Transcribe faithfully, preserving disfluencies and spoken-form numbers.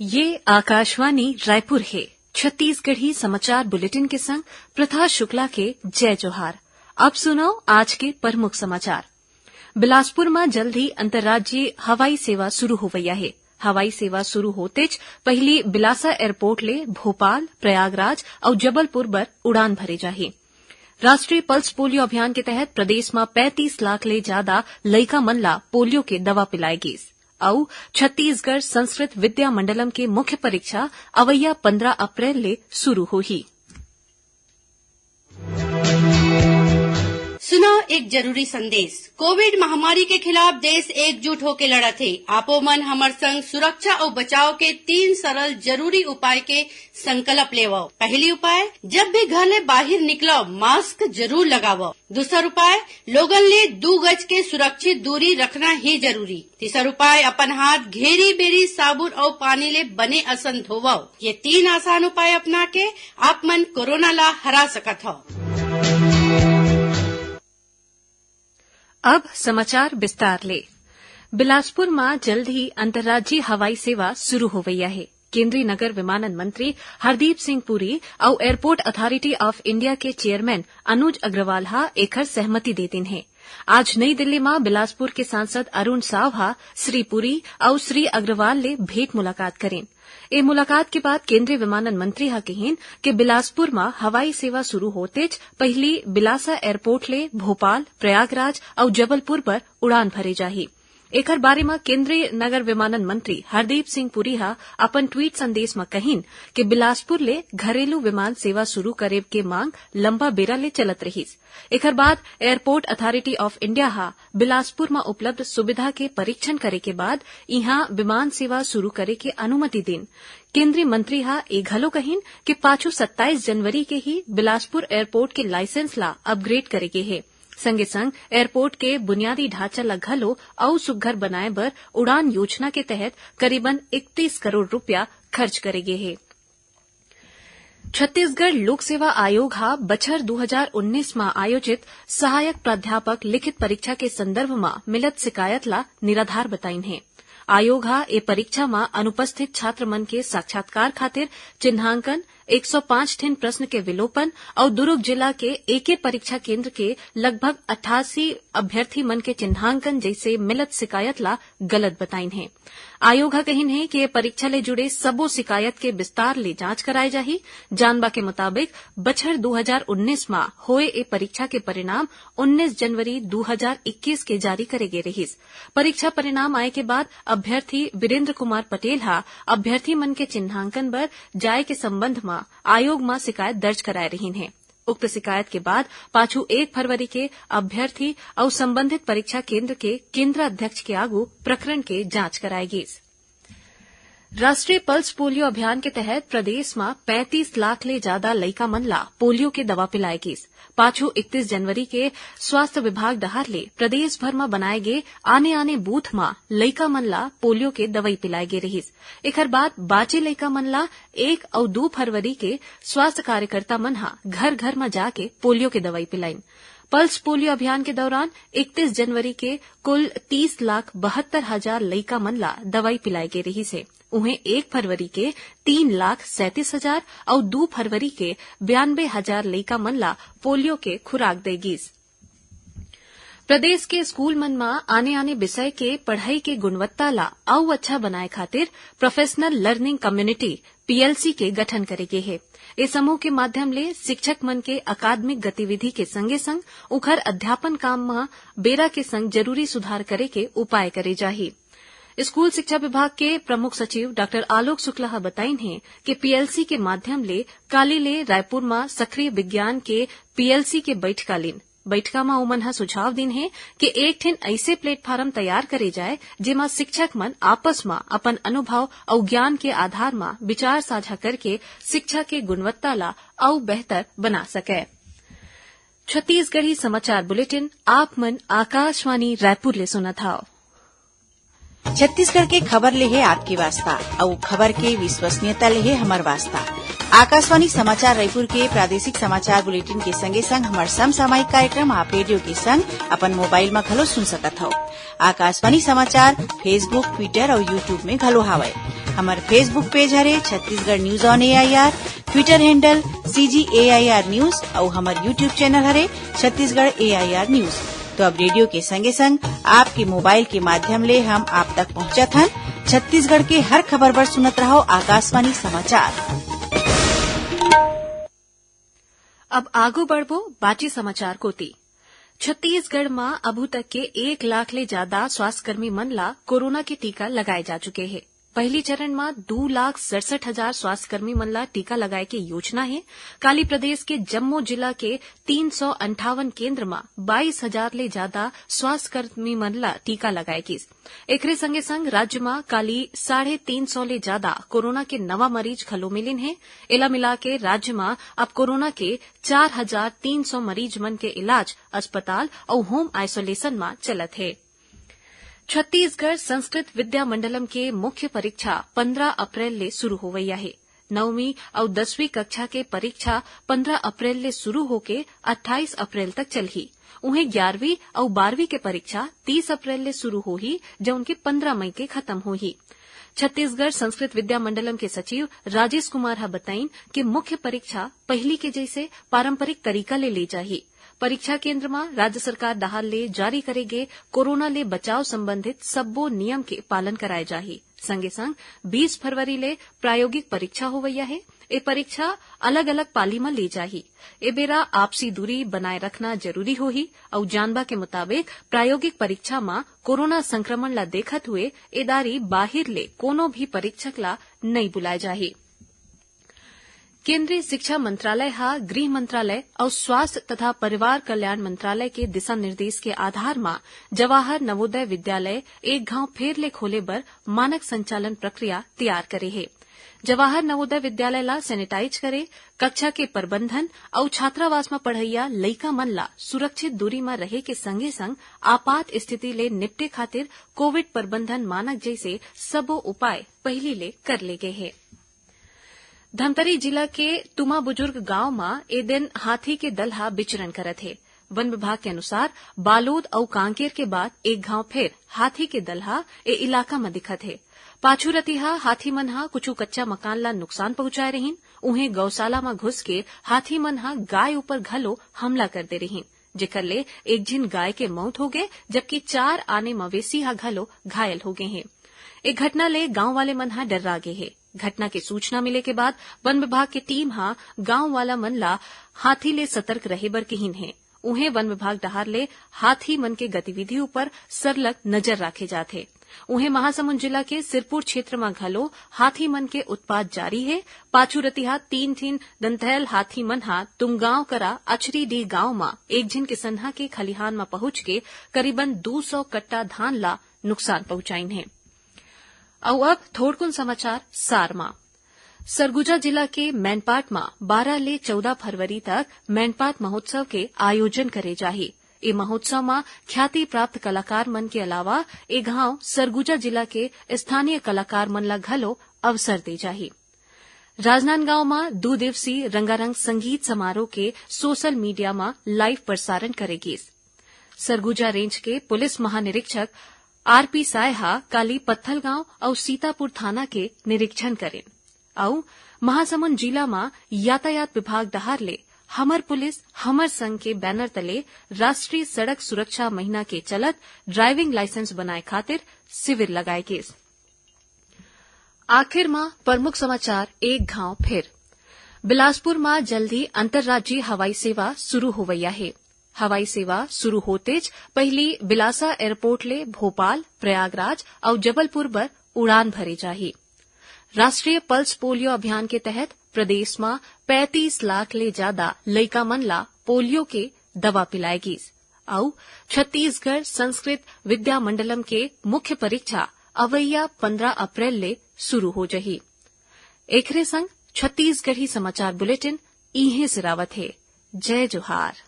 ये आकाशवाणी रायपुर हे। छत्तीसगढ़ी समाचार बुलेटिन के संग प्रथा शुक्ला के जय जोहार। अब सुनव आज के प्रमुख समाचार। बिलासपुर म जल्द ही अंतर्राज्यीय हवाई सेवा शुरू होवइया हे। हवाई सेवा शुरू होतेच पहिली बिलासा एयरपोर्ट ले भोपाल, प्रयागराज अउ जबलपुर बर उड़ान भरे जाही। राष्ट्रीय पल्स पोलियो अभियान के तहत प्रदेश म पैंतीस लाख ले जादा लइका मन ला पोलियो के दवा पिलाए गीस। अउ छत्तीसगढ़ संस्कृत विद्या मंडलम के मुख्य परीक्षा अवइया पंद्रह अप्रैल ले शुरू होही। सुनव एक जरूरी संदेश। कोविड महामारी के खिलाफ देश एकजुट होके लड़त हे। आपो मन हमर संग सुरक्षा अउ बचाव के तीन सरल जरूरी उपाय के संकल्प लेवव। पहली उपाय, जब भी घर ले बाहिर निकलव, मास्क जरूर लगावव। दूसर उपाय, लोगन ले दू गज के सुरक्षित दूरी रखना ही जरूरी। तीसर उपाय, अपन हाथ घेरी बेरी साबुन अउ पानी ले बने असन धोवव। ये तीन आसान उपाय अपना के आप मन कोरोना ला हरा सकत हव। अब समाचार विस्तार ले। बिलासपुर म जल्द ही अंतर्राज्यीय हवाई सेवा शुरू होवइया हे। केंद्रीय नगर विमानन मंत्री हरदीप सिंह पुरी अउ एयरपोर्ट अथॉरिटी ऑफ इंडिया के चेयरमैन अनुज अग्रवाल ह एखर सहमति दे दीन हे। आज नई दिल्ली म बिलासपुर के सांसद अरुण साव ह श्री पुरी अउ श्री अग्रवाल ले भेंट मुलाकात करीन। ए मुलाकात के बाद केंद्रीय विमानन मंत्री ह किहीन कि बिलासपुर म हवाई सेवा शुरू होतेच पहिली बिलासा एयरपोर्ट ले भोपाल, प्रयागराज अउ जबलपुर बर उड़ान भरे जाही। एखर बारे म केंद्रीय नगर विमानन मंत्री हरदीप सिंह पुरी ह अपन ट्वीट संदेश म कहिन कि बिलासपुर ले घरेलू विमान सेवा शुरू करे के मांग लंबा बेरा ले चलत रहिस। एखर बाद एयरपोर्ट अथॉरिटी ऑफ इंडिया ह बिलासपुर म उपलब्ध सुविधा के परीक्षण करे के बाद इहां विमान सेवा शुरू करे के अनुमति दीन। केंद्रीय मंत्री ह ए घलो कहिन कि पाछू सत्ताईस जनवरी के ही बिलासपुर एयरपोर्ट के लाइसेंस ला अपग्रेड करे गे हे। संगे संग एयरपोर्ट के बुनियादी ढांचा ला घलो अउ सुग्घर बनाए बर उड़ान योजना के तहत करीबन इकतीस करोड़ रुपया खर्च करे गे हे। छत्तीसगढ़ लोक सेवा आयोग ह बछर दू हजार उन्नीस म आयोजित सहायक प्राध्यापक लिखित परीक्षा के संदर्भ म मिलत शिकायत ला निराधार बताइन हे। आयोग ह ए परीक्षा म अनुपस्थित छात्र मन के साक्षात्कार खातिर चिन्हांकन, एक सौ पांच ठिन प्रश्न के विलोपन अउ दुरूग जिला के एके परीक्षा केंद्र के लगभग अट्ठासी अभ्यर्थी मन के चिन्हांकन जइसे मिलत शिकायत ला गलत बताइन हे। आयोग ह कहिन हे कि ये परीक्षा ले जुड़े सबो शिकायत के विस्तार ले जांच कराए जाही। जानबा के मुताबिक, बछर दू हजार उन्नीस म होए ए परीक्षा के परिणाम उन्नीस जनवरी दू हजार इक्कीस के जारी करे गे रिहिस। परीक्षा परिणाम आए के बाद अभ्यर्थी वीरेंद्र कुमार पटेल ह अभ्यर्थी मन के चिन्हांकन बर जाए के संबंध म आयोग म शिकायत दर्ज कराए रिहिन हे। उक्त शिकायत के बाद पाछू एक फरवरी के अभ्यर्थी अउ संबंधित परीक्षा केंद्र के केंद्राध्यक्ष के आगू प्रकरण के जांच कराए गीस। राष्ट्रीय पल्स पोलियो अभियान के तहत प्रदेश म पैंतीस लाख ले जादा लइका मन ला पोलियो के दवा पिलाए गीस। पाछू इकतीस जनवरी के स्वास्थ्य विभाग डहार ले प्रदेश भर म बनाए गे आने-आने बूथ म लइका मन ला पोलियो के दवई पिलाए गे रिहिस। एखर बाद बाचे लइका मन ला एक अउ दू फरवरी के स्वास्थ्य कार्यकर्ता मन ह घर-घर म जाके पोलियो के दवई पिलाइन। पल्स पोलियो अभियान के दौरान इकतीस जनवरी के कुल तीस लाख बहत्तर हजार लइका मन ला दवई पिलाए गे रिहिस हे। उहें, एक फरवरी के तीन लाख सैंतीस हजार अउ दू फरवरी के बयानबे हजार लइका मन ला पोलियो के खुराक दे गीस। प्रदेश के स्कूल मन म आने-आने विषय के पढ़ई के गुणवत्ता ला अउ अच्छा बनाए खातिर प्रोफेशनल लर्निंग कम्युनिटी, पीएलसी, के गठन करे गे हे। ए समूह के माध्यम ले शिक्षक मन के अकादमिक गतिविधि के संगे-संग उखर अध्यापन काम म बेरा के संग जरूरी सुधार करे के उपाय करे जाही। स्कूल शिक्षा विभाग के प्रमुख सचिव डॉक्टर आलोक शुक्ला ह बताइन हे कि पीएलसी के माध्यम ले काली ले रायपुर म सक्रिय विज्ञान के पीएलसी के बइठका लीन। बइठका म ओमन ह सुझाव दीन हे कि एक ठिन अइसे प्लेटफार्म तैयार करे जाए, जेमा शिक्षक मन आपस म अपन अनुभव अउ ज्ञान के आधार म विचार साझा करके शिक्षा के गुणवत्ता ला अउ बेहतर बना सकय। छत्तीसगढ़ी समाचार बुलेटिन आप मन आकाशवाणी रायपुर ले सुनत हव। छत्तीसगढ़ के खबर ले हे आपके वास्ता, अउ खबर के विश्वसनीयता ले हे हमर वास्ता। आकाशवाणी समाचार रायपुर के प्रादेशिक समाचार बुलेटिन के संगे संग हमर समसामयिक कार्यक्रम आप रेडियो के संग अपन मोबाइल म घलो सुन सकत हव। आकाशवाणी समाचार Facebook, Twitter अउ YouTube में घलो हावय। हमर Facebook पेज हरे Chhattisgarh news on AIR, Twitter handle CG AIR news अउ हमर YouTube चैनल हरे छत्तीसगढ़ एआईआर न्यूज। तो अब रेडियो के संगे संग आपके मोबाइल के माध्यम ले हम आप तक पहुंचत हन। छत्तीसगढ़ के हर खबर बर सुनत रहव आकाशवाणी समाचार। अब आगू बढ़बो बाची समाचार कोति। छत्तीसगढ़ म अभू तक के एक लाख ले जादा स्वास्थ्यकर्मी मन ला कोरोना के टीका लगाए जा चुके हे। पहिली चरण म दू लाख सड़सठ हजार स्वास्थ्यकर्मी मन ला टीका लगाए के योजना हे। काली प्रदेश के जम्मो जिला के तीन सौ अंठावन केंद्र म बाईस हजार ले जादा स्वास्थ्यकर्मी मन ला टीका लगाए गिस। एकरे संगे संग राज्य म काली साढ़े तीन सौ ले जादा कोरोना के नवा मरीज घलो मिलिन हे। एला मिलाके राज्य म अब कोरोना के चार हजार तीन सौ मरीज मन के इलाज अस्पताल अउ होम आइसोलेशन म चलत हे। छत्तीसगढ़ संस्कृत विद्या मंडलम के मुख्य परीक्षा पंद्रह अप्रैल ले शुरू होवइया हे। नौवीं अउ दसवीं कक्षा के परीक्षा पंद्रह अप्रैल ले शुरू होके अट्ठाईस अप्रैल तक चलही। उहें ग्यारहवीं अउ बारहवीं के परीक्षा तीस अप्रैल ले शुरू होही, जउन के पंद्रह मई के खत्म होही। छत्तीसगढ़ संस्कृत विद्या मंडलम के सचिव राजेश कुमार ह बताइन कि मुख्य परीक्षा पहिली के जइसे पारंपरिक तरीका ले ले जाही। परीक्षा केंद्र म राज्य सरकार डहार ले जारी करे गे कोरोना ले बचाव संबंधित सब्बो नियम के पालन कराए जाही। संगे संग बीस फरवरी ले प्रायोगिक परीक्षा होवइया हे। ए परीक्षा अलग-अलग पाली म ले जाही। ए बेरा आपसी दूरी बनाए रखना जरूरी होही अउ जानबा के मुताबिक प्रायोगिक परीक्षा म कोरोना संक्रमण ला देखत हुए ए दारी बाहिर ले कोनो भी परीक्षक ला नइ बुलाए जाही। केंद्रीय शिक्षा मंत्रालय ह गृह मंत्रालय अउ स्वास्थ्य तथा परिवार कल्याण मंत्रालय के दिशा निर्देश के आधार म जवाहर नवोदय विद्यालय एक घांव फेर ले खोले बर मानक संचालन प्रक्रिया तैयार करे हे। जवाहर नवोदय विद्यालय ला सैनिटाइज करे, कक्षा के प्रबंधन अउ छात्रावास म पढ़इया लइका मन ला सुरक्षित दूरी म रहे के संगे संग आपात स्थिति ले निपटे खातिर कोविड प्रबंधन मानक जइसे सबो उपाय पहिली ले कर ले गे हे। धमतरी जिला के तुमा बुजुर्ग गांव म ए दिन हाथी के दल ह विचरण करत हे। वन विभाग के अनुसार बालोद अउ कांकेर के बाद एक घांव फेर हाथी के दल ह ए इलाका म दिखत हे। पाछू रतिहा हाथी मन ह कुछु कच्चा मकान ला नुकसान पहुंचाए रहिन। उहें गौशाला म घुस के हाथी मन ह गाय ऊपर घलो हमला कर दे रहिन, जेकर ले एक झिन गाय के मौत हो गे, जबकि चार आने मवेशी ह घलो घायल हो गे हे। ए घटना ले गांव वाले मन ह डर्रा गे हे। घटना के सूचना मिले के बाद वन विभाग के टीम ह गांव वाला मन ला हाथी ले सतर्क रहे बर किहिन हे। उहें वन विभाग डहार ले हाथी मन के गतिविधि ऊपर सरलग नजर राखे जात हे। उहें महासमुंद जिला के सिरपुर क्षेत्र म घलो हाथी मन के उत्पात जारी हे। पाछू रतिहा तीन ठिन दंतैल हाथी मन ह तुमगांव करा अछरीडीह गांव म एक झिन किसनहा के खलिहान म पहुंच के करीबन दू सौ कट्टा धान ला नुकसान पहुंचाइन हे। अउ अब थोड़कुन समाचार सार म। सरगुजा जिला के मैनपाट म बारह ले चौदह फरवरी तक मैनपाट महोत्सव के आयोजन करे जाही। ए महोत्सव म ख्याति प्राप्त कलाकार मन के अलावा ए घांव सरगुजा जिला के स्थानीय कलाकार मन ला घलो अवसर दे जाही। राजनांदगांव म दू दिवसीय रंगारंग संगीत समारोह के सोशल मीडिया म लाइव प्रसारण करे गीस। सरगुजा रेंज के पुलिस महानिरीक्षक आरपी साय ह काली पत्थलगांव अउ सीतापुर थाना के निरीक्षण करिन। अउ महासमुंद जिला म यातायात विभाग डहार ले हमर पुलिस हमर संग के बैनर तले राष्ट्रीय सड़क सुरक्षा महीना के चलत ड्राइविंग लाइसेंस बनाए खातिर शिविर लगाए गीस। आखिर म प्रमुख समाचार एक घांव फिर। बिलासपुर म जल्द ही अंतर्राज्यीय हवाई सेवा शुरू होवइया हे। हवाई सेवा शुरू होतेच पहिली बिलासा एयरपोर्ट ले भोपाल, प्रयागराज अउ जबलपुर बर उड़ान भरे जाही। राष्ट्रीय पल्स पोलियो अभियान के तहत प्रदेश म पैंतीस लाख ले जादा लइका मन ला पोलियो के दवा पिलाए गीस। अउ छत्तीसगढ़ संस्कृत विद्या मंडलम के मुख्य परीक्षा अवइया पंद्रह अप्रैल ले शुरू हो जही। एखरे संग छत्तीसगढ़ी समाचार बुलेटिन इहें सिरावत हे। जय जोहार।